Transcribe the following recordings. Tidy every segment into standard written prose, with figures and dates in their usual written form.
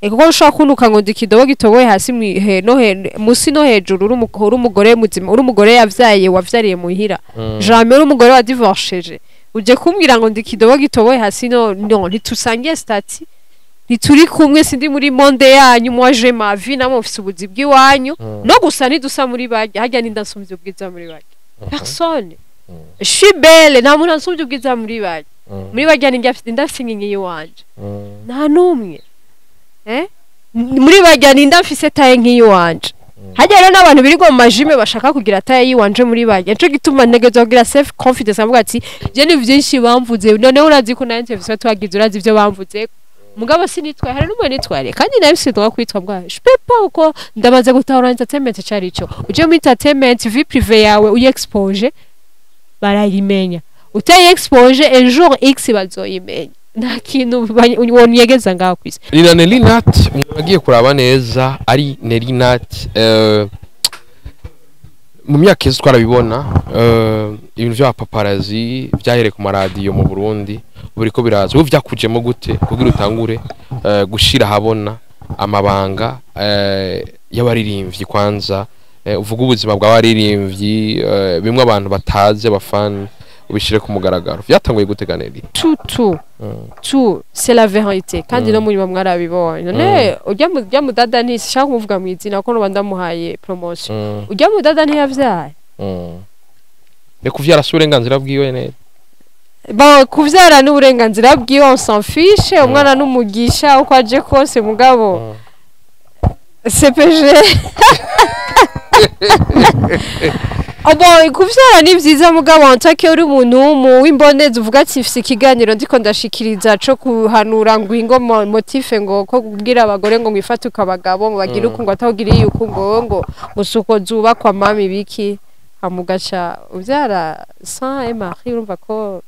Kuko ushobora kunuka ngo ndi kidobo gitoboye hasi no musi no hejuru, uri umugore muzima, uri umugore yavyaye, wavyariye muhira, jamais uri umugore wa divorceje, uje kumbwira ngo ndi kidobo gitoboye hasi. No, ntitusangiye statut, ntituri kumwe, sindi muri monde yanyu. Moi, j'ai ma vie, namwe mufise ubuzi bw'iwanyu. No gusa ntidusa muri barya. Harya ninda nsumvye ubwiza muri barya? Personne. Je suis belle, nta muntu ansumvye ubwiza muri barya. Muri barya ninda mfise inkingi y'iwanje? Nta n'umwe. Muri barya ninda mfise taille nk'iyiwanje? Harya rero n'abantu birirwa mu majime bashaka kugira taille yiwanje muri barya. Nico gituma ntegerezwa kugira self confidence, avuga ati je ni vyinshi bamvuze. Noneho urazi ko na interview twagize, urazi ivyo bamvuze, mugabo sinitwaye. Hari n'umwe nitwariye kandi nawe sinitwa kwitwa bwa je peux pas, uko ndamaze gutahura entertainment cari ico. Uje muri entertainment, vie privée yawe uyi expose barayimenya, utayi expose, un jour X bazoyimenya. Nta kintu wonyegeza ngaho kwisi. Ni na Nelly Nat. Umuntu agiye kuraba neza ari Nelly Nat, mu myaka iheze twarabibona, ibintu vy'abapaparazzi vyahereye ku maradiyo mu Burundi buriko biraza. Ubu vyakujemo gute kugira utangure gushira ahabona amabanga y'abaririmbyi? Kwanza uvuga ubuzima bw'abaririmbyi, bimwe abantu batazi, abafani, ubishire ku mugaragaro. Vyatanguye gute ga Nelly? Tout, tout, tout, c'est la vérité. Kandi no muri mwarabibonye. None ujya mudada, ntishaka kumuvuga mu izina ko nuba ndamuhaye promotion. Ujya mudada ntiyavyaye? Ne kuvyara si uburenganzira bwiwe neza? Bon, kuvyara ni uburenganzira bwiwe, on s'en fiche. Umwana n'umugisha uko aje kose, mugabo CPG. Oh bon, kuvyara ni vyiza, mugabo antake uri umuntu w'imbonezi, uvuga ati mfise ikiganiro ndiko ndashikiriza co kuhanura, ngo ingo motif ngo ko kubwira abagore ngo mwifate abagabo, ngo bagire uku, ngo atawugiriye uku, ngo suko zubakwa mami biki, hamugaca uvyara sans mari, urumva ko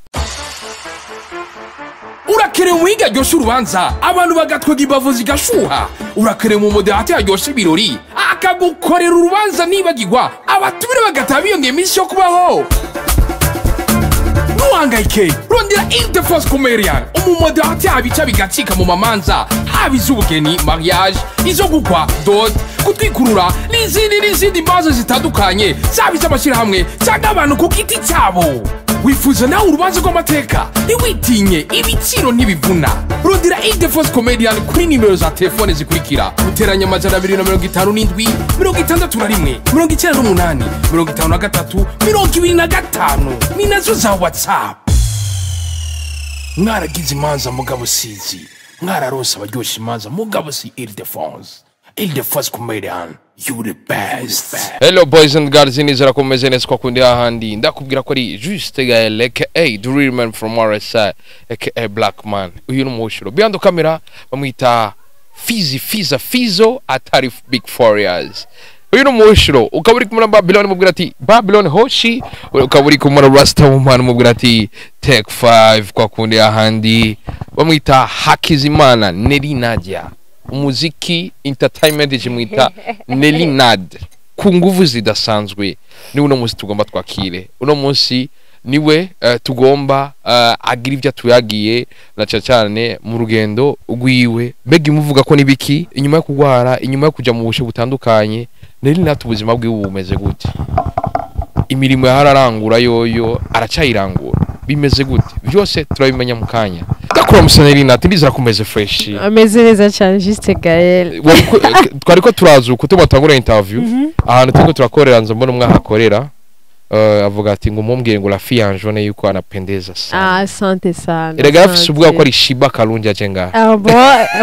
Urakerewe umuhinga aryoshya urubanza, abantu bagatwega imbavu zigashuha. Urakerewe mu modérateur aryoshya ibirori, akagukorera urubanza nibagirwa, abatumire bagataha biyongera iminsi yo kubaho. Ntuhangayike, rondera Ildefonse Comedian, umumodérateur abica bigacika mu mamanza, haba iz'ubugeni, mariage, izo gukwa, dot, gutwikurura n'izindi n'izindi manza zitandukanye, zaba iz'amashyirahamwe cyangwa abantu ku giti cyabo. Wifuza nawe urubanza rw'amateka? Ntiwitinye, ibiciro ntibivuna. Rondera Ildefonse Comedian kuri nimero za telefone zikurikira: guteranya 257 61 98 53 25. Ni nazo za WhatsApp. Mwaragize imanza mugabo sizi, mwararonse abaryoshya imanza mugabo si Ildefonse. Ildefonse Comedian, you the best. Hello boys and girls, nizera ko mumeze neza kwa kundi hahandi. Ndakubwira ko ari Juste Gael, aka The Real Man from RSI, aka Black Man. Uyu ni umushiro. Behind the camera bamwita Fizi Fiza Fizo atari Big Warriors. Uyu ni umushiro. Ukaba uri kumwe na Babylon, mubwira ati Babylon Hoshi, ukaba uri kumwe na Rasta Woman, mubwira ati Take 5 kwa kundi hahandi. Bamwita Hakizimana Nelly Nadia. Umuziki entertainment kimwita Nelly Nad ku nguvu zidasanzwe. Ni uno munsi tugomba twakire, uno munsi niwe tugomba agira ibyo atuyagiye na cyane cyane mu rugendo rwiwe. Mbega imuvuga ko nibiki inyuma yo kurwara, inyuma yo kuja mu bushe butandukanye? Nelly Nat, ubuzima bwiwe bumeze gute? Imirimo yahararangura yoyo aracayirangura, bimeze gute? Byose turabimenya mu kanya. Ndakura musa Nelly Nat, ndizera kumeze fresh. Ameze neza cyane, Juste Gael. Twari ko turaza uko tubatangura interview, ahantu turiko turakorera, nza mbona umwe ahakorera, avuga ati ngo mumbwire ngo la fille en jaune yuko anapendeza sana. Ah, asante sana. Erega afise ubwoba ko ari Shiba Kalungi aje ngaha. Ah bon,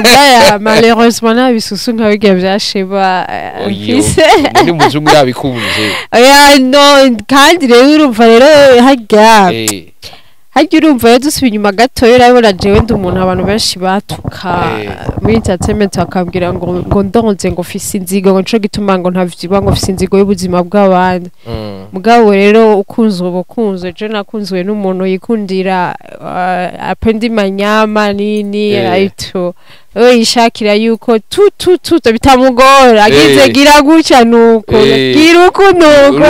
baya malheureusement nta bisusu nka bijya bya Sheba Oyo, mfise. Ni muzungu yabikunze. Oya, no, kandi rero urumva rero harya harya urumva rero dusubiye inyuma gatoya, urabona jewe ndi umuntu abantu benshi batuka muri entertainment, bakambwira ngo ndonze, ngo mfise inzigo, ngo nico gituma ngo ntavyiba, ngo mfise inzigo y'ubuzima bw'abandi. Mugabo rero ukunzwe uba ukunzwe. Je nakunzwe n'umuntu yikundira, apendi manyama nini, aito we yishakira yuko tu tu tu bitamugora agize gira gutya nuko gira uku nuko.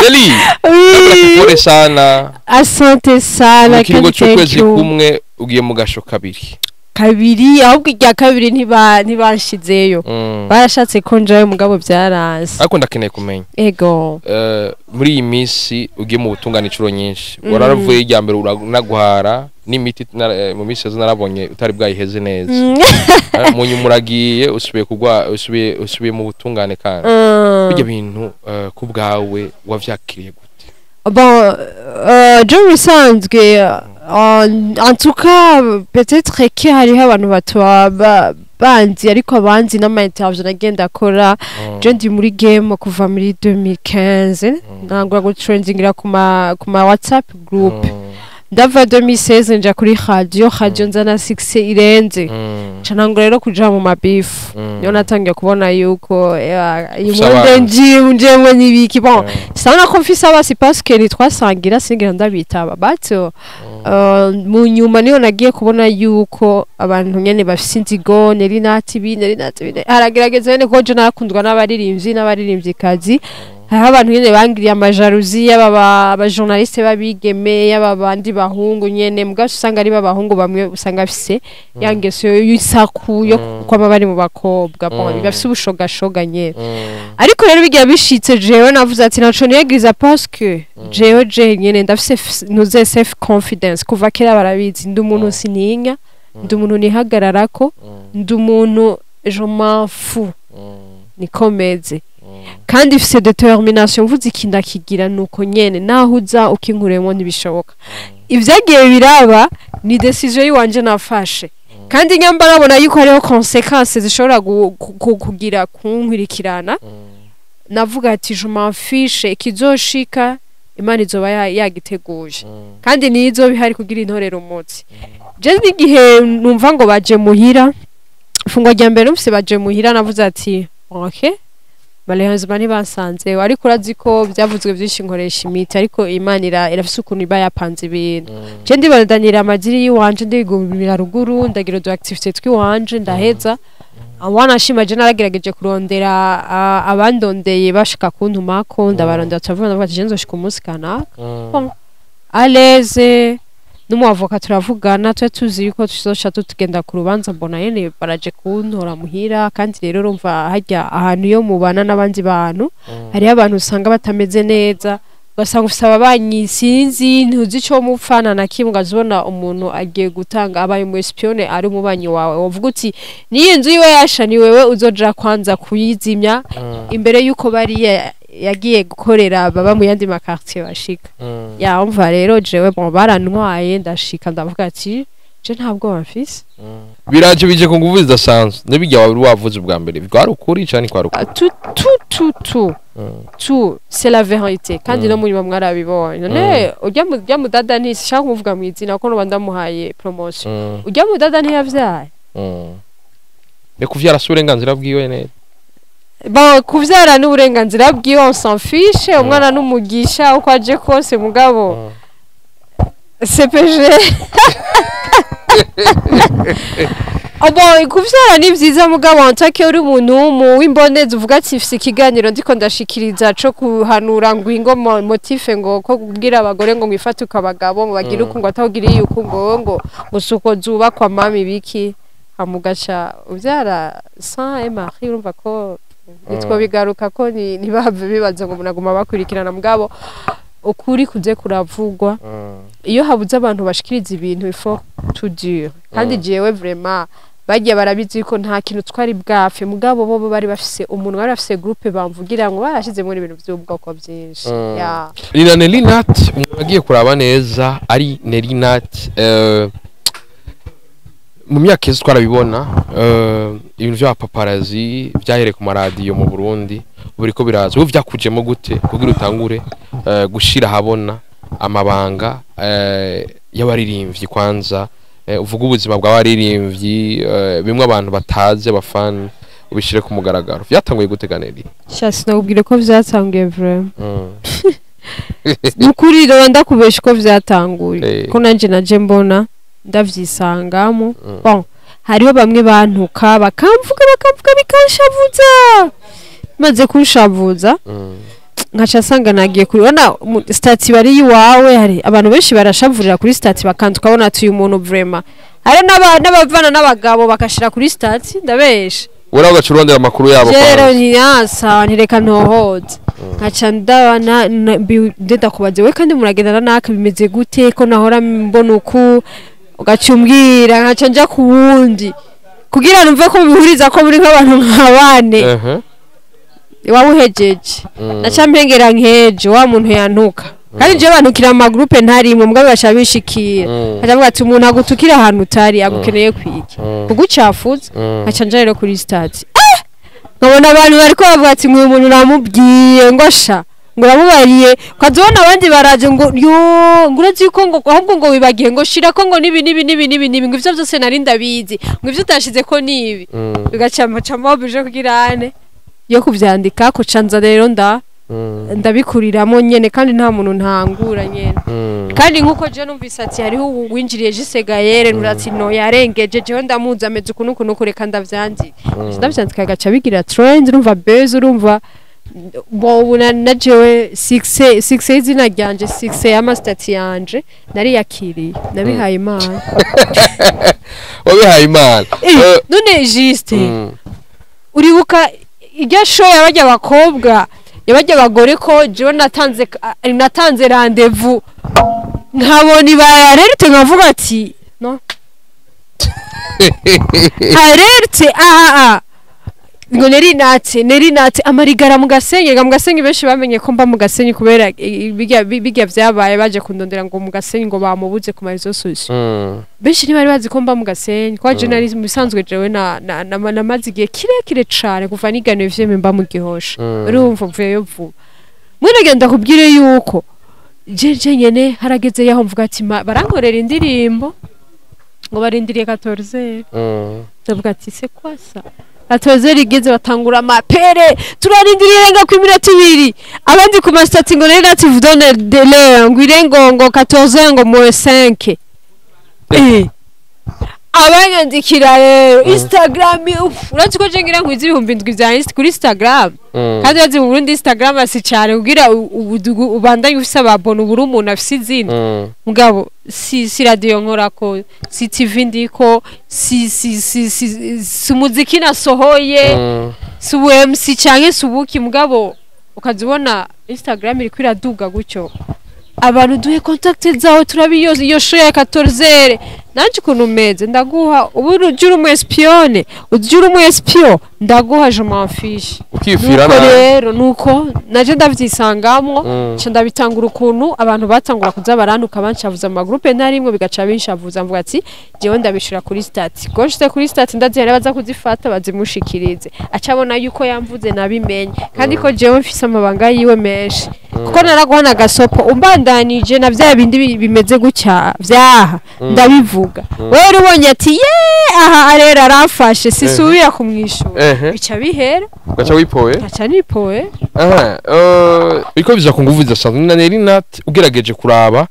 Nelly. Oui. Pole sana. Asante sana. Mu kiringo Kandi thank c'ukwezi you. kumwe ugiye mu gasho kabiri. Kabiri, ahubwo irya kabiri ntibanshizeyo. Barashatse ko njayo, mugabo byaranse. Ariko ndakeneye kumenya, Ego. Muri iyi minsi ugiye mu butungane inshuro nyinshi, wararavuye irya mbere uranaguhara n'imiti, mu minsi yose narabonye utari bwayiheze neza. Mu nyuma uragiye, usubiye kugwa, usubiye mu butungane kandi bijya bintu, ku bwawe wavyakiriye gute? Bon, je mu bisanzwe, en tout cas peut-être que hariho abantu batuba banzi, ariko abanzi n'ama interview nagenda akora. Je ndi muri game kuva muri 2015, ntangura gutrendingira ku ma WhatsApp group. Ndava 2016 nja kuri radio, nzana 6 irenze. Nca ntangura rero kuja mu mabifu. Niyo natangiye kubona yuko iyi Ufise monde abanzi. njemwe n'ibiki. Bon, sinabona ko mfise abasi parce que ntitwasangira, singira ndabitaba, but mu nyuma niyo nagiye kubona yuko abantu nyene bafise inzigo. Neri nati ibi, neri nati ibi, haragerageza nyene, kuko je narakundwa n'abaririmbyi n'abaririmvyikazi. Hariho abantu nyene bangiriye ama jalousie, yaba abajournaliste b'abigeme, yaba abandi bahungu nyene, mugabo usanga ari b'abahungu bamwe usanga bafise ya ngeso y'isaku yo kwama bari mu bakobwa. Bon, bafise ubushogashoga nyene. Ariko rero bigiye bishitse, jewe navuze ati naco niyegiriza, parce que jewe je nyene ndafise ntuze self confidence kuva kera, barabizi. Ndi umuntu sininya, ndi umuntu nihagararako, ndi umuntu je m'en fous, niko meze, kandi ifise determination. Mvuze iki ndakigira, nuko nyene naho uza ukinkuremo ntibishoboka. Ibyagiye biraba ni decision yiwanje nafashe, kandi nyamba nabona yuko hariho conséquences zishobora kugira kunkwirikirana, navuga ati je m'en fiche, ikizoshika Imana izoba yagiteguye, kandi nizo bihari kugira intorero umutsi. Je n'igihe numva ngo baje muhira, ifungwa rya mbere numvise baje muhira, navuze ati ok, malheureusement ntibansanze, ariko urazi ko byavuzwe byinshi, nkoresha imiti, ariko Imana irafise ukuntu iba yapanze ibintu. Je ndibandanira amagiri y'iwanje, ndigumira ruguru, ndagira udu activité twiwanje, ndaheza. Wanashima je naragerageje kurondera abandondeye bashika kuntumako, ndabarondera, turavuga, ndavuga ati je nzoshika umunsi kanaka. Bon, à l'aise n'umu avocat turavugana, twe tuzi yuko tuzoca tugenda ku rubanza. Mbona nyene baraje kuntora muhira. Kandi rero urumva harya ahantu iyo mubana n'abandi bantu, hariho abantu usanga batameze neza, ugasanga ufise ababanyi sinzi ntuzi ico mupfana na kimwe, ukazibona umuntu agiye gutanga abaye umu espionne ari umubanyi wawe, wovuga uti niyi nzu yiwe yasha, ni wewe uzoja kwanza kuyizimya imbere yuko bariya yagiye gukorera baba mu yandi ma quartier bashika. Yumva rero jewe, bon, barantwaye, ndashika, ndavuga ati je ntabwo bamfise. Biraje bije ku nguvu zidasanzwe n'ibijya wari wavuze ubwa mbere, bwari ukuri cyane, kwari ukuri? Tout, tout, tout, tout, tout, c'est la vérité. Kandi no muri mwarabibonye none ujya mudada, ntishaka kumuvuga mu izina kuko nuba ndamuhaye promotion. Ujya mudada ntiyavyaye. Ne kuvyara si uburenganzira bwiwe neza? Bon, kuvyara ni uburenganzira bwiwe, on s'en fiche. Umwana n'umugisha uko aje kose, mugabo CPG. Oh, bon, kuvyara ni vyiza, mugabo antake uri umuntu w'imbonezi uvuga ati mfise ikiganiro ndiko ndashikiriza co kuhanura ngo ingo motif ngo ko kubwira abagore ngo mwifatuke abagabo, ngo bagire uku, ngo atawugiriye uku, ngo suko zubakwa mami biki, hamugaca uvyara sans mari, urumva ko nitwo bigaruka ko ni ntibave bibaza ngo umuntu aguma bakurikirana. Mugabo ukuri kuze kuravugwa, iyo habuze abantu bashikiriza ibintu, il faut tout dire. Kandi jewe vraiment bagiye barabizi ko nta kintu twari bwapfe, mugabo bo bari bafise umuntu, bari bafise groupe bamvugira ngo barashizemo ibintu by'ubwoko byinshi. Ya. Nina Nelinat, umuntu agiye kuraba neza ari Nelinat, mu myaka iheze twarabibona, ibintu by'abapaparazzi byahereye ku maradiyo mu Burundi, ubu biriko biraza. Ubu vyakujemo gute kugira utangure gushira ahabona amabanga y'abaririmbyi? Kwanza uvuga ubuzima bw'abaririmbyi, bimwe abantu batazi, abafani, ubishire ku mugaragaro, vyatanguye gute ga Nelly? Sha, sinakubwire ko vyatanguye vraiment. Nukuri rero ndakubesha ko vyatanguye, ko nanje naje mbona ndavyisangamo. Bon, hariho bamwe bantuka, bakamvuga bikanshavuza, maze kunshavuza nkaca nsanga nagiye kubona statut bari iwawe, hari abantu benshi barashavurira kuri statut, bakantu ukabona ati uyu muntu vraiment Hari n'abavana n'abagabo bakashira kuri statut, ndabesha? Ura ugacurondera amakuru yabo rero kwanza. Ntiyasa, ntireka ntohoza, nkaca ndabana ndenda kubaza: we kandi muragendana naka, bimeze gute ko nahora mbona uku? Ugaca umbwira, nkaca nja ku wundi kugira numve ko bihuriza ko muri nk'abantu nka bane. Waba uhejeje, naca mpengera nkeje wa muntu yantuka. Kandi jewe bantukira mu magroupe ntarimwe, mugabo baca bishikira. Nkaca mvuga ati umuntu agutukira ahantu utari agukeneye kwiki? Kugucafuza. Nkaca nja rero kuri statut, nkabona abantu bariko bavuga ati ngo uyu muntu uramubwiye, ngo asha, ngo uramubariye. Ukazibona abandi baraje ngo yo, ngo urazi yuko, ngo ahubwo ngo wibagiye, ngo shirako, ngo nibi nibi nibi nibi nibi, ngo ivyo vyose nari ndabizi, ngo ivyo utashize ko nibi. Bigaca maca mobije kugira ane yo kuvyandika ko canza rero nda ndabikuriramo nyene, kandi nta muntu ntangura nyene. Kandi nkuko je numvise ati hariho uwinjiriye jisegayere, nurati no yarengeje, jewe ndamuzi ameze ukuntu ukuntu, kureka ndavyandika. Ndavyandika, gaca bigira trend, urumva buzz, urumva bo ubu na jewe succès izina ryanje, succès y'amasitati yanje nariyakiriye, nabihaye Imana. Wabihaye Imana. None juste uribuka iryo show yabajya abakobwa, yabajya abagore, ko jewe natanze rendez-vous, nkabona ibaye alerte, nkavuga ati no alerte aha ngo neri natse amarigara mu Gasenyi. Ga mu Gasenyi benshi bamenye ko mba mu Gasenyi kubera bijya vyabaye, baje kundondera ngo mu Gasenyi, ngo bamubuze ku marezo sociaux. Benshi ntibari bazi ko mba mu Gasenyi, kwa je nari mu bisanzwe jewe na namaze igihe kirekire cane kuva niganuye vyeme mba mu Gihosha. Urumva mvuyeyo vuba, mwene kubwire yuko jeje nyene harageze yaho mvuga ati barankorera indirimbo ngo barindiriye 14. Ndavuga ati c'est quoi ça? 14 igeze, batangura amapere, turarindiriye renga ku iminota 2. Abandi ku masitati ngo rero ati vous donne délai, ngo irengo ngo 14 ngo moins 5. Abanyandikira rero Instagram, uf, urazi ko je ngira nkwiza 7,000 vya kuri Instagram. Kandi urazi mu Burundi Instagram si cyane kugira ubandanye ufise ababona, uburi umuntu afise izina. Mugabo si radio nkorako, si TV ndiko, si umuziki nasohoye, si ubu MC canke si ubuki. Mugabo ukazibona Instagram iriko iraduga gutyo, abantu duhe contact zawe turabi iyo show ya 14. Nanje ukuntu meze, ndaguha ubu ujya uri umu espionne, ujya uri umu espion, ndaguha, je m'en fiche. Ukifira Nuko nabi. Rero nuko naje ndavyisangamwo, nca ndabitangura ukuntu abantu batangura kuza barantuka, banshavuza mu magroupe ntarimwe, bigaca binshavuza. Mvuga ati jewe ndabishira kuri statut, ko nshyize kuri statut ndazihera baza kuzifata bazimushikirize, aca abona yuko yamvuze nabimenye, kandi ko jewe mfise amabanga yiwe menshi, kuko naraguhana agasopo umbandanije na vya bindi bimeze gutya vyaha ndabivuga. Wewe ubonye ati ye aha arera aramfashe, sisubira kumwishura, bica bihera. Ugaca wipoye. Nkaca nipoye. Aha, biriko biza ku nguvu zidasanzwe na Nelly Nat. Ugerageje kuraba,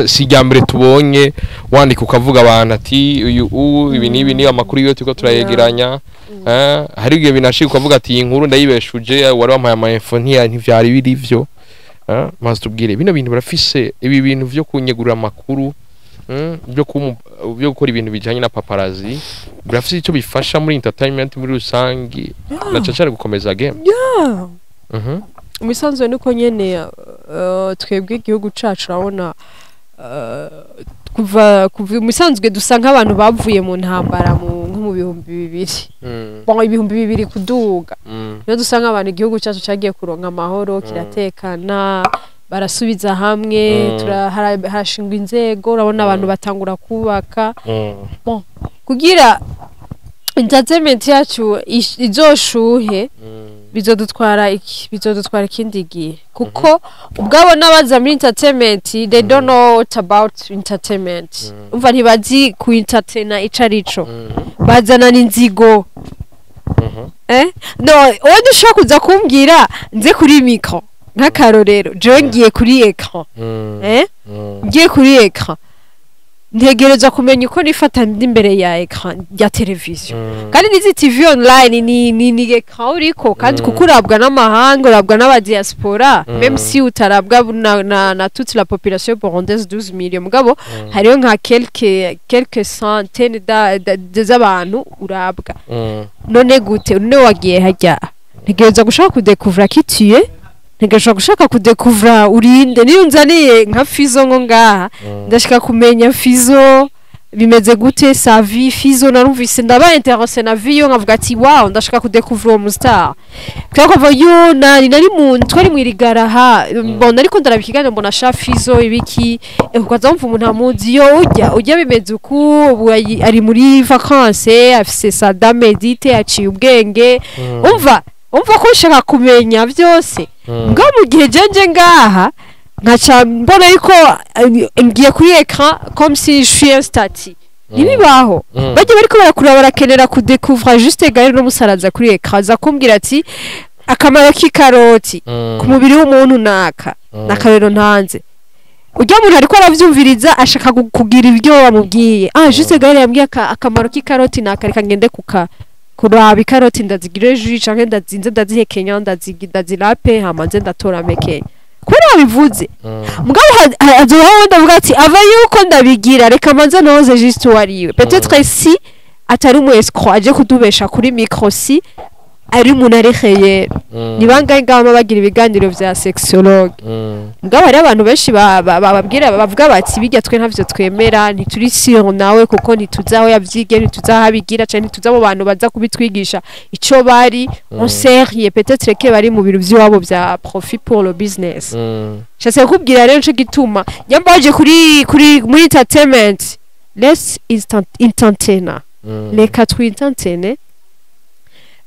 si irya mbere tubonye wandika ukavuga abantu ati uyu ibi n'ibi ni amakuru yiwe turiko turayegeranya. Hari igihe binashika ukavuga ati iyi nkuru ndayibeshuje, wari wampaye ama info ntivyari biri vyo. Maze tubwire bino bintu barafise ibi bintu vyo kunyegurira amakuru, byo gukora ibintu bijanye na paparazzi, birafise icyo bifasha muri entertainment muri rusangi, na cane cane gukomeza game? Yeah. Mu bisanzwe nuko nyene, twebwe igihugu cacu urabona, kuva mu bisanzwe dusa nk'abantu bavuye mu ntambara mu nko mu 2000, bon, 2000 kuduga, niyo dusa nk'abantu igihugu cyacu cyagiye kuronka amahoro, kiratekana, barasubiza hamwe, harashingwa inzego, urabona abantu batangura kubaka. Kugira entertainment yacu izoshuhe, bizodutwara iki? Bizodutwara ikindi gihe, kuko ubwabo n'abaza muri entertainment, they don't know what about entertainment. Umva, ntibazi ku entertainer ico arico, bazana n'inzigo. No wowe dushobora kuza kumbwira nze kuri micro, nk'akarorero jewe ngiye kuri écran, ngiye kuri écran. Ntegerezwa kumenya uko nifata ndi imbere ya écran ya televiziyo, kandi n'izi TV online ni écran uriko, kandi kuko urabwa n'amahanga, urabwa n'aba diaspora, même si utarabwa na toute la population burundaise, 12 millions, mugabo hariho nka quelques centaines z'abantu urabwa. None gute? None wagiye hajya, ntegerezwa gushaka kudekuvura qui tu es, ntegerezwa gushaka kudekuvura urinde. Niyo unzaniye nka Fizo ngo ngaha, ndashaka kumenya Fizo bimeze gute, sa vie. Fizo narumvise, ndaba intéressé na vie yo, nkavuga ati: "Wow, ndashaka kudekuvura uwo mustar." Kubera ko yo nari mu twari mwirigara ha mbona, ariko ndaraba ikiganiro, mbona sha Fizo ibiki, ukaza wumva umuntu amuzi yo ujya bimeze uku. Ubu ari muri vacances, afise sa dame Edite, aciye ubwenge. Umva ko nshaka kumenya byose. Nga mu gihe jenje ngaha nkaca mbona yuko ngiye kuri écran comme si je suis un statut, ntibibaho. Bajya bariko barakura, barakenera kudekuvra juste gare n'umusaraza kuri écran, aza kumbwira ati akamaro k'ikaroti ku mubiri w'umuntu naka n'akarero ntanze. Ujya muntu ariko aravyumviriza, ashaka kugira ibyo wamubwiye. Ah, juste gare yambwiye akamaro k'ikaroti naka, reka ngende kuka kuraba ikaroti, ndazigire jus canke ndazinze ndazihekenya, ndazirape, hama nze ndatora mekenya kubera wabivuze. Mugabo azoba wenda avuga ati ava yuko ndabigira, reka manze noze juste uwariwe. Peut-être si atari umu escroc aje kudubesha kuri micro, si ari umuntu arekeye. Ni bangahe ngaho baba bagira ibiganiro vya sexologue? Mugabo hariho abantu benshi bababwira, bavuga bati bijya twe ntavyo twemera, ntituri sûr nawe, kuko ntituzi aho yavyigiye, ntituzi aho abigira, canke ntituzi abo bantu baza kubitwigisha ico bari on sérieux. Peut-être que bari mu bintu vy'iwabo vya profit pour le business. Nshatse kukubwira rero, nico gituma nyamba waje kuri muri entertainment, let's instant entertainer, reka twintantene.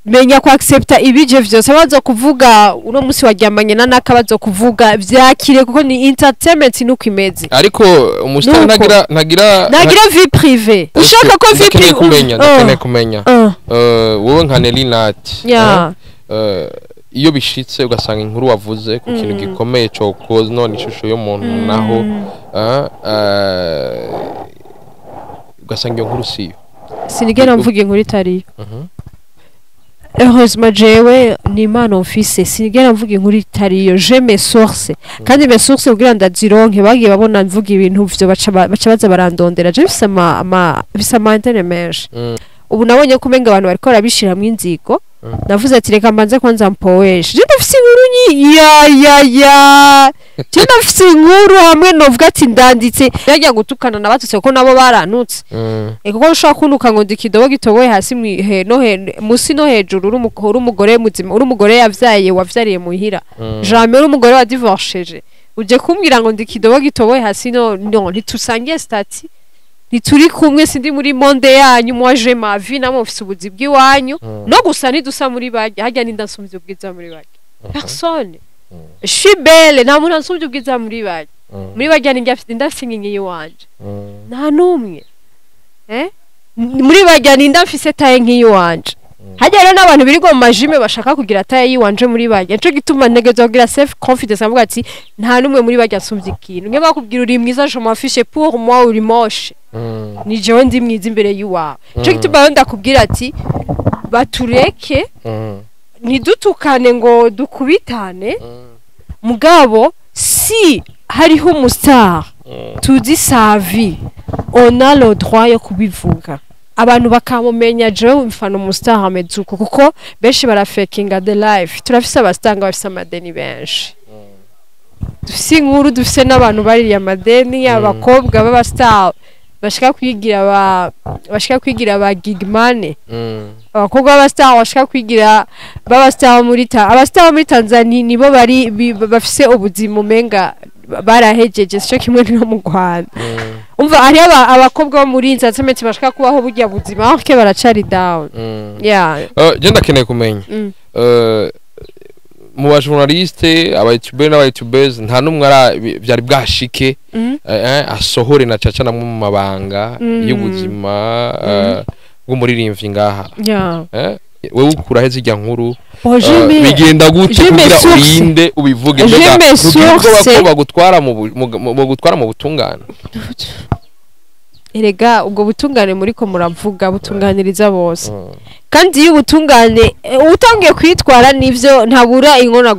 Menya ku accepta ibije vyose bazo kuvuga. Uno musi waryamanye na naka, bazo kuvuga, vyakire kuko ni entertainment, nuko imeze. Ariko umustar Nuko. ntagira Nagira vie privée, ushaka ko vie Ndakeneye privée kumenya, ndakeneye kumenya, wowe nka Nelly Nat, ya iyo bishitse ugasanga inkuru wavuze ku kintu gikomeye cyo none ishusho y'umuntu, naho ugasanga iyo nkuru siyo? Sinigera mvuga inkuru itariyo. Heureusement jewe ni impano mfise, sinigera mvuga inkuru itariyo. J'ai mes sources, kandi mes sources kugira ndazironke bagiye babona mvuga ibintu vyo, baca baza barandondera. Je mfise ama antenne menshi. Ubu nabonye ko umenga abantu bariko barabishiramwo inzigo. Navuze ati reka mbanze kwanza mpoweshe. Je ndafise inkuru nyi ya ya ya, je ndafise inkuru hamwe novuga ati ndanditse yajya gutukana nabatutse, kuko nabo barantutse. Kuko ushobora kuntuka ngo ndi ikidobo gitoboye hasi no musi no hejuru, uri umugore muzima, uri umugore yavyaye, wavyariye muhira. Jamais uri umugore wa divorceje uje kumbwira ngo ndi ikidobo gitoboye hasi. No, ntitusangiye statut, ntituri kumwe, sindi muri monde yanyu. Moi j'ai ma vie, namwe mufise ubuzi bw'iwanyu. No gusa ntidusa muri barya harya. Ninda nsumvye ubwiza muri barya? Personne. Je suis belle, nta muntu ansumvye ubwiza muri barya. Muri barya ninjye ndafise inkingi y'iwanje? Nta n'umwe. Muri barya ninda mfise taille nk'iyiwanje? Hajya rero n'abantu birirwa mu majime bashaka kugira taille yiwanje muri barya. Nico gituma ntegerezwa kugira self confidence, avuga ati nta n'umwe muri barya nsumvye ikintu. Niyo bakubwira uri mwiza, je m'en fiche, pour moi uri moche. Ni jewe ndi mwiza imbere y'iwawe. Nico gituma rero ndakubwira ati batureke, ntidutukane ngo dukubitane. Mugabo si hariho umustar tuzi sa vie, on a le droit yo kubivuga, abantu bakamumenya. Jewe mfana umustar ameze uko, kuko benshi barafekinga the life. Turafise abastar bafise amadeni benshi, dufise inkuru, dufise n'abantu baririye amadeni, abakobwa b'abastar bashika kwigira ba gigmane, abakobwa b'abastar bashika kwigira b'abastar muri ta abastar bo muri Tanzania nibo bari bafise ubuzima umenga barahejeje, sico kimwe no mu Rwanda. Umva, hariho abakobwa bo muri entertainment bashaka kubaho burya buzima, ariko baracari down. Yeah. Je ndakeneye kumenya, mu ba journaliste, aba youtubeur n'aba youtubeurs, nta n'umwe byari bwashike asohore na caca namwe mu mabanga y'ubuzima bw'umuririmbyi ngaha. Wewe ukura he zirya nkuru? Oh, Bigenda gute j'ai mes kugira sources. urinde ubivuge? J'ai Mbega mes ntugira ubwoba sources. ko bagutwara mu bu- mu- mu- mu gutwara mu butungane? Erega ubwo butungane muriko muravuga butunganiriza bose. Kandi iyo ubutungane utangiye kwitwara, nivyo, ntabura inkono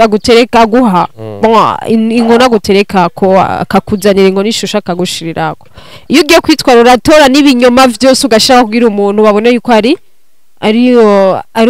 agutereka, aguha. Bon, inkono agutereka ko akakuzanira inkono ishusha akagushirirako. Iyo ugiye kwitwara, uratora n'ibinyoma vyose ugashaka kugira umuntu babone yuko ari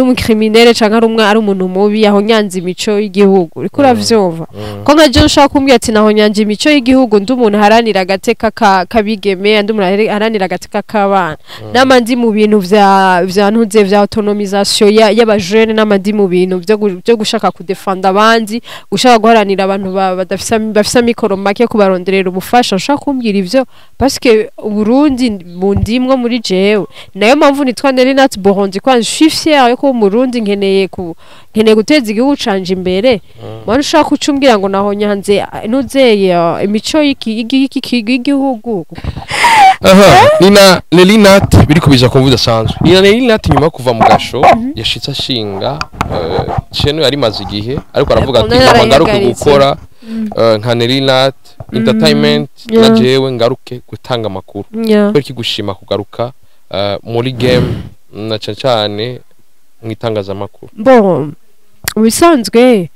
umu criminel canke ari umuntu mubi, aho nyanze imico y'igihugu. Uriko uravyumva ko nka je ushaka kumbwira ati naho nyanje imico y'igihugu, ndi umuntu haranira agateka kabigeme, ndi umuntu haranira agateka k'abana, nama ndi mu bintu vya ntuze vya autonomisation y'abajene, nama ndi mu bintu vyo gushaka kudefanda abandi, gushaka guharanira abantu badafise, bafise amikoro make, kubaronderera ubufasha. Ushaka kumbwira ivyo parce que Uburundi mu ndimwo muri jewe. Nayo mpamvu nitwa Nelly Nat Burundi, kwa je suis fière yo kuba Umurundi, nkeneye guteza igihugu canje imbere. Mwana, ushaka kucumbwira ngo naho nyanze ntuzeye imico y'igihugu. Aha Nina Nelly Nat biri kubija kumva udasanzwe. Nina Nelly Nat nyuma yo kuva mu gasho yashitse ashinga chaîne yari maze igihe, ariko aravuga ati Nari ngoma ngaruke narayihagaritse. gukora nka Nelly Nat Entertainment na jewe ngaruke gutanga amakuru. Kubera iki gushima kugaruka muri game, na cane cane mu itangazamakuru? Bon, mu bisanzwe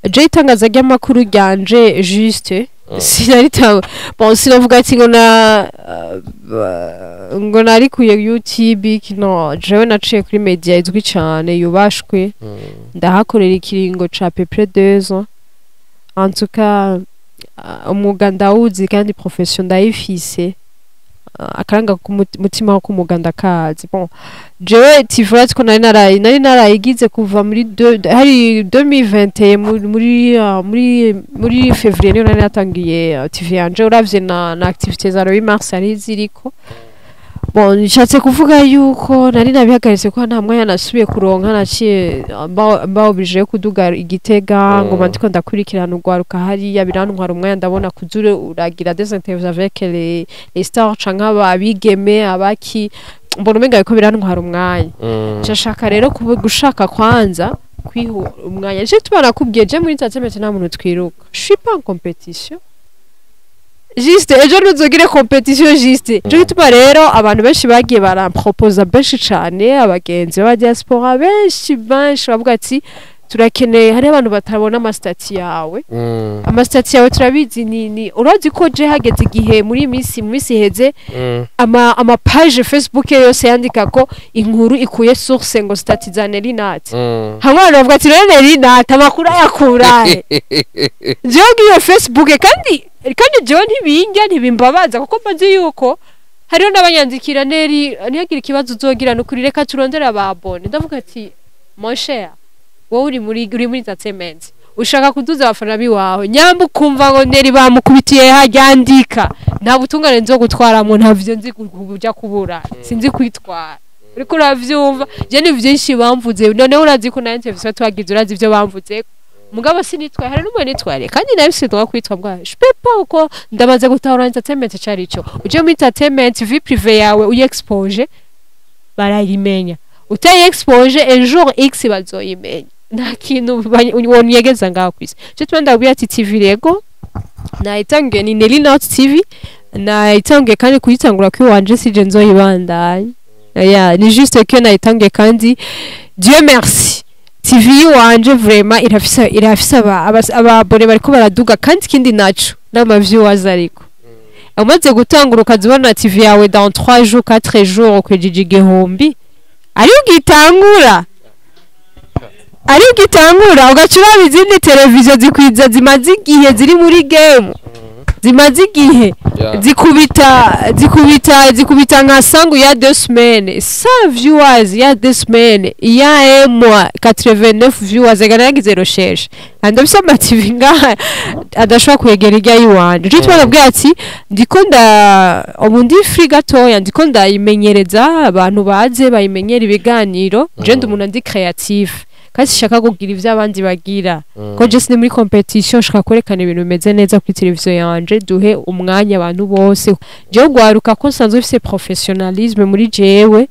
je itangaza ry'amakuru ryanje juste sinarita, bon, sinavuga ati ngo narikuye YouTube. No, jewe naciye kuri media izwi cane yubashwe, ndahakorera ikiringo ca peu près 2 ans. En tout cas, umwuga ndawuzi kandi profession ndayifise. Akaranga k'umutima wo k'umwuga ndakazi. Bon, jewe TV ko nari narayigize kuva muri hari 2021, muri février niyo nari natangiye TV yanje. Uravye na activité za 8 mars ari ziriko. Bon, nshatse kuvuga yuko nari nabihagaritse ko nta mwanya nasubiye kuronka. Naciye mba obligé yo kuduga Igitega ngo ndiko ndakurikirana urwaruka hariya, birantwara umwanya. Ndabona kuzure uragira des interviews avec les stars canke abigeme abaki, mbona umenga ko birantwara umwanya. Nshaka rero gushaka kwanza kwiha umwanya. Je tuba nakubwiye, je muri entertainment nta muntu twiruka. Je suis pas en compétition, juste ejo ntuzogire compétition. Juste je gituma rero abantu benshi bagiye baramproposa, benshi cane, abagenzi b'aba diaspora, benshi benshi bavuga ati turakeneye, hari abantu batabona ama statuts yawe. Ama statuts yawe turabizi. Ni urazi ko je hageze igihe muri iyi minsi, mu minsi iheze, ama page Facebook yose yandika ko inkuru ikuye source ngo statut za Nelly Nat. Hamwe abantu bavuga ati rero Nelly Nat amakuru ayakurahe? Jewe ngiyo Facebook kandi jewe ntibinjya, ntibimbabaza, kuko mbazi yuko hariho n'abanyandikira: "Nelly, ntihagire ikibazo uzogira, nukuri reka turondere ababone." Ndavuga ati mon cher, wowe uri muri entertainment, ushaka kuduza abafana biwawe, nyamba ukumva ngo Nelly bamukubitiye hajyandika, nta butungane nzo gutwaramo, ntavyo nzi kuja kubura, sinzi kwitwara. Uriko uravyumva? Je ni vyinshi bamvuze. Noneho urazi ko na interview twagize, urazi ivyo bamvuze, mugabo sinitwaye. Hari n'umwe nitware kandi nawe sinitwa kwitwa mbwa je peux pas, uko ndamaze gutahura entertainment cari ico. Uje muri entertainment, vie privée yawe uyexpose barayimenya, utayexpose un jour x bazoyimenya. Nta kintu wonyegeza ngaho kwisi. Cyo tuma ndabwira ati TV rego nayitangiye ni Nelly Nat TV, nayitangiye kandi kuyitangura kwiwanje sije nzoyibandanya. Yeah, ni juste que nayitangiye kandi Dieu merci, TV yiwanje vraiment irafise ababone bariko baraduga. Kandi ikindi naco n'ama viewers, ariko umaze gutangura ukazibona TV yawe dans 3 jours, 4 jours ukwijije 1000, ari ugitangura, ugaca uraba izindi televiziyo zikwiza zimaze igihe ziri muri game, zimaze igihe, zikubita nka sangu ya 2 semaines 100 viewers, ya 2 semaines, ya un mois 89 viewers. Ega naragize recherche, andafise ama TV ngaha adashobora kwegera irya yiwanje. Ico tubabwira ati ndiko nda ubu ndi free gatoya, ndiko ndayimenyereza abantu baze bayimenyera ibiganiro. Je ndi umuntu ndi creative kandi sishaka kugira ivyo abandi bagira, ko je sindi muri compétition. Nshaka kwerekana ibintu bimeze neza kuri televiziyo yanje, duhe umwanya abantu bose. Jewe gwaruka ko nsanzwe mfise professionnalisme muri jewe.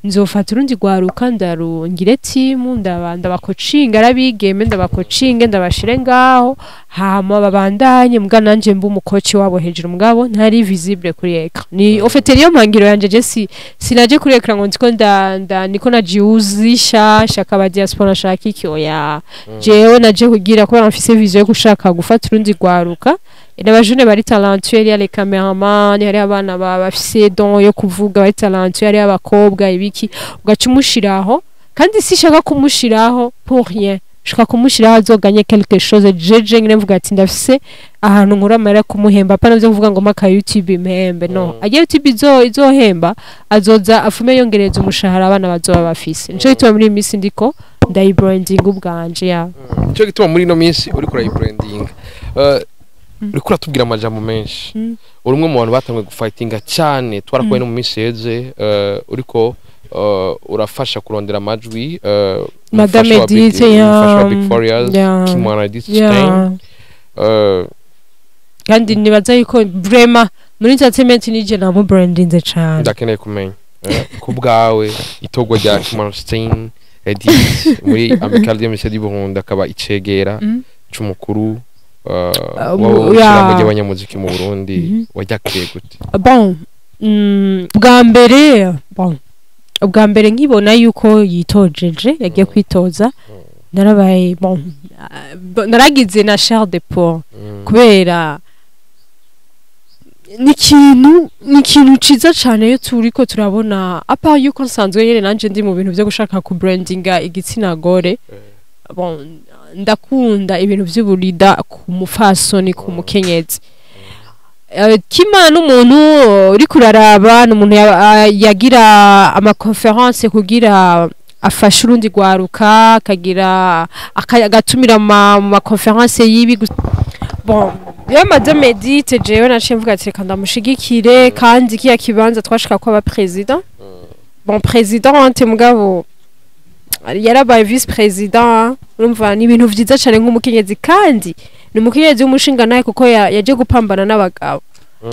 Nzofata urundi rwaruka, ndarungire team, ndabakocinga, arabigeme ndabakocinge, ndabashire ngaho, hama babandanye, mbwa nanje mba umukoci wabo hejuru, mugabo ntari visible kuri écran. Ni au fait niyo mpangiro yanje. Je si sinaje kuri écran ngo ndiko nda niko najiuzisha, shaka aba diaspora, shaka iki, oya. Jewe naje kugira kubera mfise vision yo gushaka gufata urundi rwaruka n'abajene bari talentueux. Yari les cameraman, hari abana bafise don yo kuvuga, bari talentueux, hari abakobwa ibiki, ugaca umushiraho. Kandi sishaka kumushiraho pour rien, shaka kumushiraho azoganye quelque chose. Jeje nyine mvuga ati ndafise ahantu nkura amahera kumuhemba, apana byo kuvuga ngo maka YouTube impembe, no. Agiye YouTube izohemba, azoza afume yongereza umushahara abana bazoba bafise. Nico gituma muri iyi minsi ndiko ndayibranding ubwanje ya. Nico gituma muri ino minsi uriko urayibranding. Uriko uratubwira amajambo menshi. Uri umwe mu bantu batanguye gufightinga cyane, twarakuye no mu minsi yeze, uriko urafasha kurondera amajwi Madame umufasha wa Big- Edith, ya. umufasha wa Big Farious, Kimwana Edith Stein. Kandi nibaza yuko vraiment muri entertainment nije namubrandinze cane. Ndakeneye kumenya, ku bwawe, itorwa rya Kimwana Stein Edith muri Amicale des Musiciens du Burundi, akaba icegera c'umukuru w'ishirahamwe ry'abanyamuziki mu Burundi, waryakiriye gute? Bon, bwa mbere, bon, ubwa mbere nkibona yuko yitojeje, yagiye kwitoza, narabaye, bon, naragize na chair de poule, kubera ni ikintu ciza cane iyo turiko turabona apa yuko nsanzwe nyene nanje ndi mu bintu vyo gushaka ku brandinga igitsina gore. Bon, ndakunda ibintu vy'uburida ku mufasoni, ku mukenyezi. Kima n'umuntu uriko uraraba, n'umuntu yagira ama conférence kugira afashe urundi rwaruka, akagira agatumira mu ma conférence yibi. Bon, iyo Madame Edith, jewe naciye mvuga ati reka ndamushigikire. Kandi kiya kibanza twashaka ko aba président, bon, présidente, mugabo yarabaye vice président. Urumva ni ibintu vyiza cane nk'umukenyezi, kandi ni umukenyezi w'umushinga nawe, kuko yaje gupambana n'abagabo,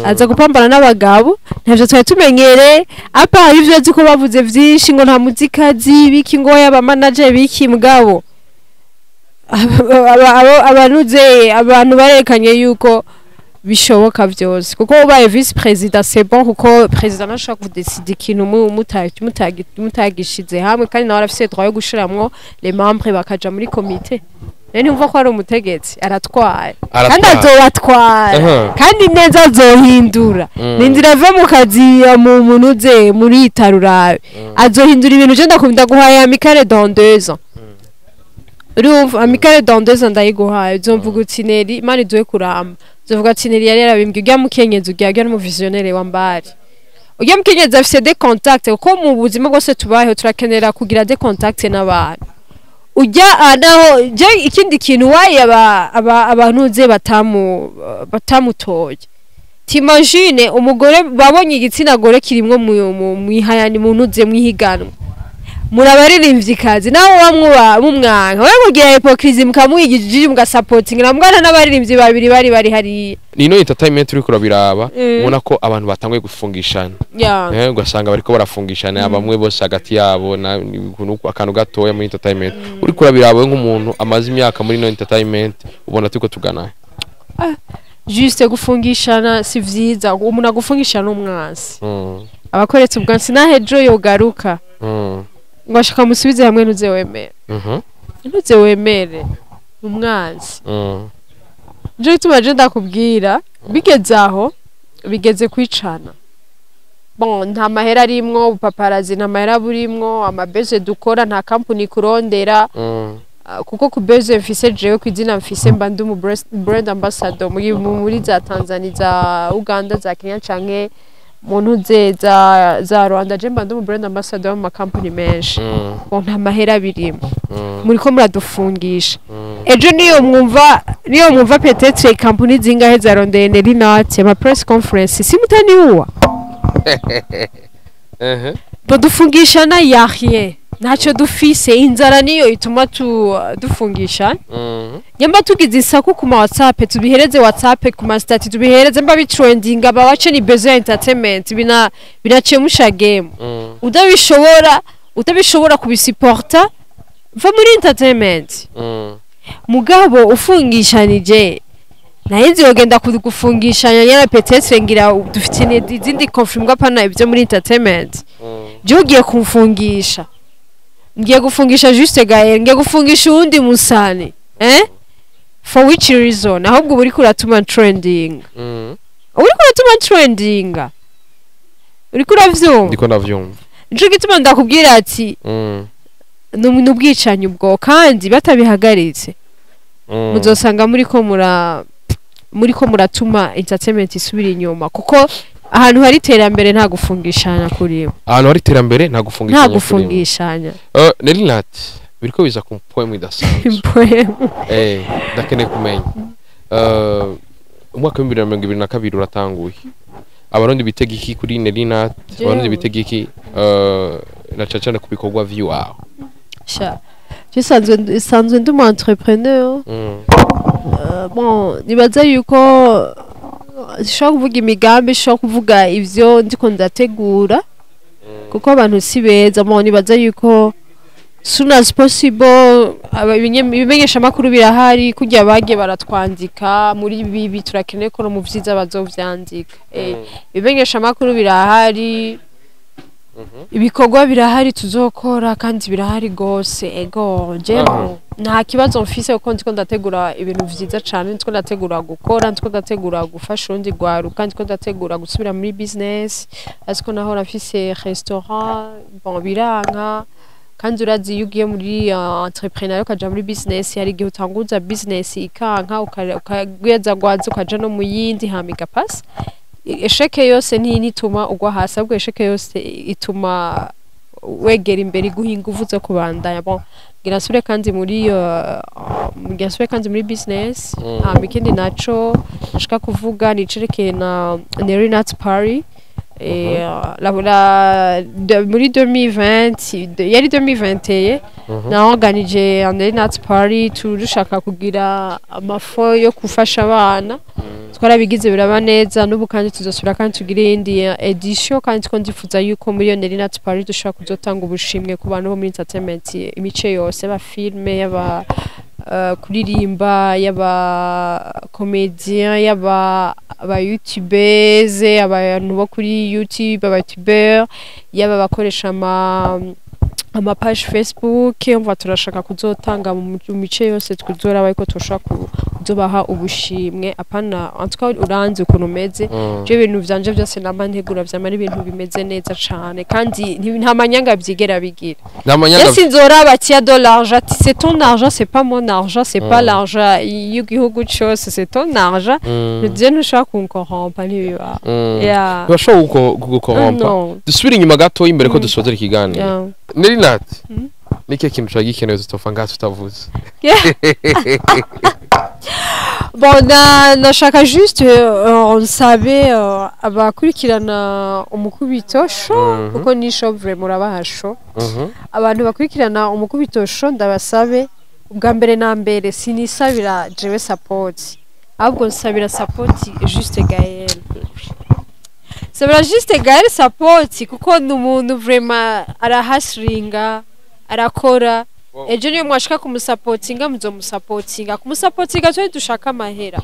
aza gupambana n'abagabo, ntavyo twari tumenyere. Apa hari ivyo azi ko bavuze vyinshi ngo nta muzikazi biki, ngo yaba manager biki, mugabo abanuze abantu barekanye yuko bishoboka vyose, kuko ubaye vice président, c'est bon, kuko président ntashobora kudesida ikintu mutagishize hamwe, kandi nawe arafise droit yo gushiramwo les membres bakaja muri comité. Rero ntimva ko ari umutegetsi, aratwaye kandi Aratwaye. azobatwara kandi neza, azohindura. Nindira ave mu kazi mu munuze muri itarurabe, azohindura ibintu. Je ndakunda guhaye amicale dans 2 ans, urumva, amicale dans 2 ans ndayiguhaye, uzomvuga uti Neri, Imana iduhe kuramba, uzovuga ati Neri yari yarabimbwiye, urya mukenyezi, urya n'umuvisionnaire wambari, urya mukenyezi afise des contacts, kuko mu buzima bwose tubayeho turakenera kugira des contacts n'abantu. Ujya naho je ikindi kintu waye aba abantuze batamutoye, t'imagine umugore babonye igitsina gore kirimwo mwihayani mu ntuze mwihiganwa muri abaririmbyi nawe wamwuba mumwanka we mugira hypocrisie, mukamuhigije, mugasapotinga na mwana n'abaririmbyi babiri bari hariya. Nino entertainment uriko urabiraba, ubona ko abantu batanguye gufungishana. Ugasanga bariko barafungishana bamwe bose hagati yabo na akantu gatoya muri entertainment. Uriko urabiraba we nk'umuntu amaze imyaka muri ino entertainment, ubona turiko tugana? Juste gufungishana si vyiza. Umuntu agufungishana n'umwansi, abakoretse ubwansi, nahejo yogaruka ngo ashaka musubize hamwe, ntuze wemere, ntuze wemere umwansi. Nico gituma je ndakubwira, bigeze aho bigeze kwicana, bon, nta mahera arimwo, ubupaparazi nta mahera burimwo, amabeze dukora nta kampuni kurondera. Kuko ku beze mfise jewe, ku izina mfise, mba ndi umu brand ambassador muri za Tanzania, za Uganda, za Kenya, canke mu ntuze za Rwanda. Je mba ndi umu brand ambassador mu makampuni menshi. Bon, nta mahera birimo. Muriko muradufungisha. Ejo niyo mwumva peut-être kampuni zingahe zarondeye Nelly Nat ama press conference, simutaniuwa. Badufungishana ya rien, ntacyo dufise. Inzara niyo ituma dufungisha. Nyamba tugize isaku ku ma WhatsApp, tubihereze WhatsApp, ku ma status tubihereze, mba bitrendinga, bawace ni bezo ya entertainment, bina binachemusha game. Utabishobora kubisuporta, va muri entertainment. Mugabo ufungishanije nahinzi wogenda kugufungishanya nyene, peut-être ngira dufite izindi conflit, apana ibyo muri entertainment. Je ugiye kumfungisha, ngiye gufungisha Juste Gaël, ngiye gufungisha uwundi musani, for which reason? Ahubwo uri kuratuma trending, uri kuratuma trending, uri kuravyumva? Ndiko ndavyumva. Nico gituma ndakubwira ati ni ubwicanyi ubwo, kandi batabihagaritse muzosanga muriko muratuma entertainment isubira inyuma, kuko ahantu hari iterambere nta gufungishanya kuribo. Ahantu hari iterambere nta gufungishanya Nta kurimo. gufungishanya. Nelly Nat, biriko biza ku poem idasanzwe. Poem. Ndakeneye kumenya, umwaka wa 2022 uratanguye, Abarundi bitega iki kuri Nelly Nat? Abarundi bitega iki, na cane cane ku bikorwa vy'iwawe? Sha, je sanzwe ndi umu entrepreneur. Bon, nibaza yuko nshobora kuvuga imigambi, nshobora kuvuga ivyo ndiko ndategura, kuko abantu si beza. Bon, nibaza yuko soon as possible ibimenyeshamakuru birahari, kurya bagiye baratwandika muri bibi, turakeneye ko no mu vyiza bazovyandika. Ibimenyeshamakuru birahari, ibikorwa birahari tuzokora, kandi birahari gose. Ego, jewe nta kibazo mfise, kuko ndiko ndategura ibintu vyiza cane, ndiko ndategura gukora, ndiko ndategura gufasha urundi rwaruka, ndiko ndategura gusubira muri business, ariko nahora mfise restaurant, bon, biranka. Kandi urazi iyo ugiye muri entrepreneur, ukaja muri business, hari igihe utanguza business ikanka, ukagweza gwaza, ukaja no mu yindi, hama igapasa. Échec yose ntituma ugwa hasi, ahubwo échec yose ituma wegera imbere, iguha inguvu zo kubandanya. Bon, ngira nsubire kandi muri business. Hama ikindi naco nashaka kuvuga ni icerekeye na Nelly Nat Party. Muri 2020, yari 2021, naorganije Nelly Nat Party, dushaka kugira amafo yo gufasha abana. Twarabigize biraba neza. N'ubu kandi tuzosubira kandi tugire iyindi edition, kandi two ndifuza yuko muri iyo Nelly Nat Party dushobora kuzotanga ubushimwe ku bantu bo muri entertainment, imice yose, yaba filme, yaba kuririmba, yaba comédien, yaba aba youtubers, abantu bo kuri YouTube, aba youtubeur, yaba abakoresha ama page Facebook. Umva, turashaka kuzotanga mu mice yose, tuzoraba yuko turashaka kuzobaha ubushimwe. Apana, en tout cas uranzi ukuntu umeze. Je ibintu vyanje vyose namba ntegura vyama ari ibintu bimeze neza cane, kandi nta manyanga vyigera bigira. Nta manyanga. Ese nzoraba tia de l'argent, c'est ton argent, c'est pas mon argent, c'est pas l'argent y'igihugu cose, c'est ton argent. Je ntushobora kunkorompa, ntibiba. Yeah. Ntibashobora kugukorompa. No. Dusubire inyuma gato imbere ko dusozera ikiganiro. Yeah. Nelly Nat, ni ikihe kintu cari gikenewe tutopfa ngaha tutavuze? Bon, nashaka juste nsabe abakurikirana Umukubito Show, kuko ni show vraiment, urabaha show. Abantu bakurikirana Umukubito Show, ndabasabe ubwa mbere na mbere, sinisabira jewe support, ahubwo nsabira support Juste Gaël, nsabira Juste Gaël support, kuko ni umuntu vraiment arahasiringa, arakora. Ejo niyo mwashaka kumusapotinga, muzomusapotinga. Kumusapotinga twe dushaka amahera,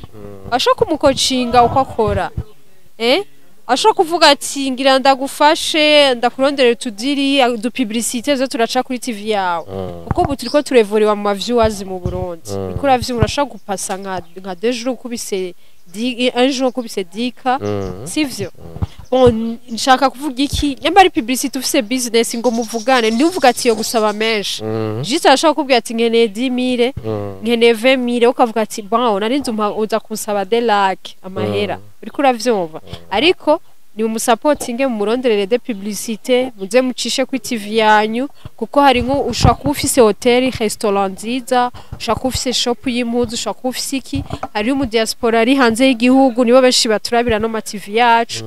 ashaka kumukocinga uko akora, ashobora kuvuga ati ngira ndagufashe, ndakuronderera utudiri du publicité zo turaca kuri TV yawe, kuko ubu turiko turevuriwa mu ma viewers mu Burundi. Uriko uravyumva, urashobora gupasa nka 2 jours ukubise un jour ukubise dika, sivyo? Bon, nshaka kuvuga iki, nyamba ari publicité, ufise business ngo muvugane, ntuvuga ati yo gusaba menshi. Juste arashobora kukubwira ati nkeneye 10 000, nkeneye 20 000, ukavuga ati bon, narinzi uza kunsaba des lacs, amahera. Uriko uravyumva? Ariko ni umusapotinge, mumuronderere de publicité, muze mucishe kuri TV yanyu, kuko hari nko ushobora kuba ufise hotel, restaurant nziza, ushobora kuba ufise shop y'impuzu, ushobora kuba ufise iki, hariho umu diaspora ari hanze y'igihugu, nibo benshi baturabira no ma TV yacu,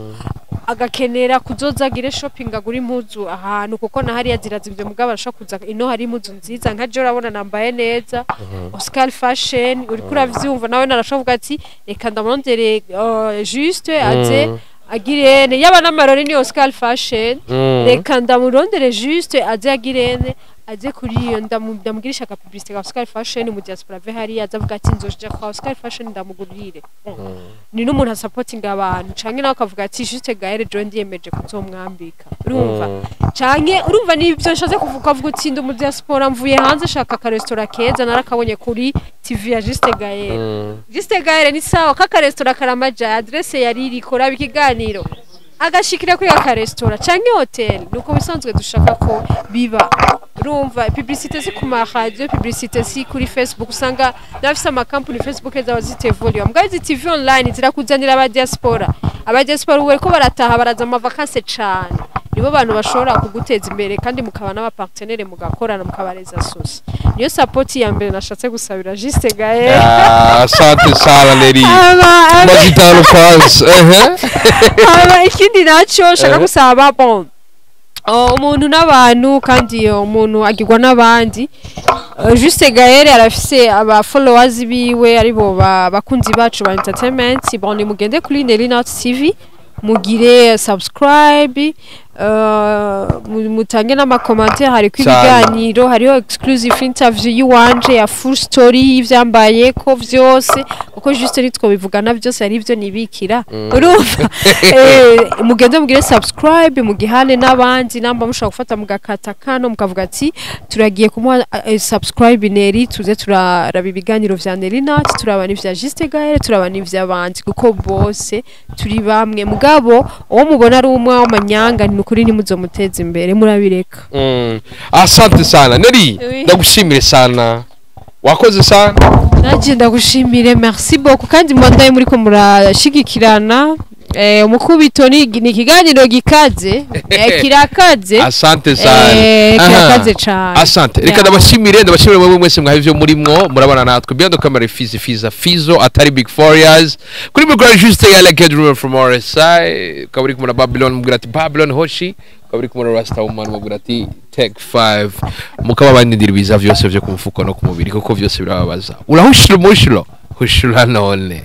agakenera kuzoza agire shopping, agura impuzu ahantu, kuko na hariya zirazimvye, mugabo arashobora kuza ino hari impuzu nziza. Nka je urabona nambaye neza, Oscar Fashion, uriko uravyumva? Nawe narashobora kuvuga ati reka ndamurondere, juste aze. Agirene yaba n'amarori ni Oscar Fashion. Reka ndamurondere juste aze agirene aze kuri iyo ndamugirisha ka publicité ka Oscar Fashion mu diaspora ve hariya, azavuga ati nzoja kwa Oscar Fashion ndamugurire. Ni n'umuntu asupportinga abantu, canke nawe akavuga ati Juste Gaël John ndiyemeje kuzomwambika, urumva? Canke urumva nibyo nshatse kuvuga, avuga uti ndi mu diaspora, mvuye hanze, shaka ka restaurant keza, narakabonye kuri TV ya Juste Gaël. Juste Gaël ni sawa kaka restaurant karamaja adresse yari iriko raba ikiganiro agashikira kuri aka restaurant canke hotel. Nuko bisanzwe dushaka ko biba, urumva, publicité si ku ma radio, publicité si kuri Facebook, usanga n'abafise amakampani Facebook zaba zitevoluye, mbwa izi TV online zirakuzanira aba diaspora. Aba diaspora ubu bariko barataha, baraza ama vacances cane, nibo bantu bashobora kuguteza imbere kandi mukaba n'aba partenaire, mugakorana, mukabareza sosi. Niyo support ya mbere nashatse gusabira Juste Gaël. Ah, asante sana Nelly. Mazitano kwanza. Aba ikindi naco nshaka gusaba, bon, oh, umuntu n'abantu kandi umuntu agirwa n'abandi. Juste Gaël arafise aba followers biwe, aribo bakunzi bacu ba entertainment. Bon, nimugende kuri Nelly Nat TV mugire subscribe, mutange n'ama commentaire, hariko ibiganiro, hariho exclusive interview yiwanje ya full story y'ivyambaye ko vyose, kuko juste nitwo bivugana byose, ari ivyo nibikira, urumva? Mugende mugire subscribe, mugihane n'abandi, namba mushobora gufata mugakata kano mukavuga ati turagiye kumuha subscribe Nelly, tuze turaraba ibiganiro vya Nelly Nat, turaba n'ivya Juste Gaël, turaba n'ivy'abandi, kuko bose turi bamwe. Mugabo uwo mubona ari umwe w'amanyanga, ni ukuri nimuzomuteza imbere, murabireka. Asante sana Nelly. Oui. Ndagushimire sana, wakoze sana. Nanjye ndagushimire, merci beaucoup, kandi mwandaye muriko murashigikirana. Umukubito ni ikiganiro gikaze, kirakaze. Asante sana. Kirakaze cane. Asante, reka ndabashimire mwebwe mwese mwaha ivyo murimwo murabana natwe. Behind the camera Fizi Fiza Fizo atari Big Four Years, kuri micro Juste Yale Kedroom from RSI, ukaba uri kumwe na Babylon mubwira ati Babylon Hoshi, ukaba uri kumwe na Rasta Woman mubwira ati Take 5, mukaba bandindira ibiza vyose vyo ku mufuko no ku mubiri, kuko vyose birababaza. Urahushira umushiro hushura none.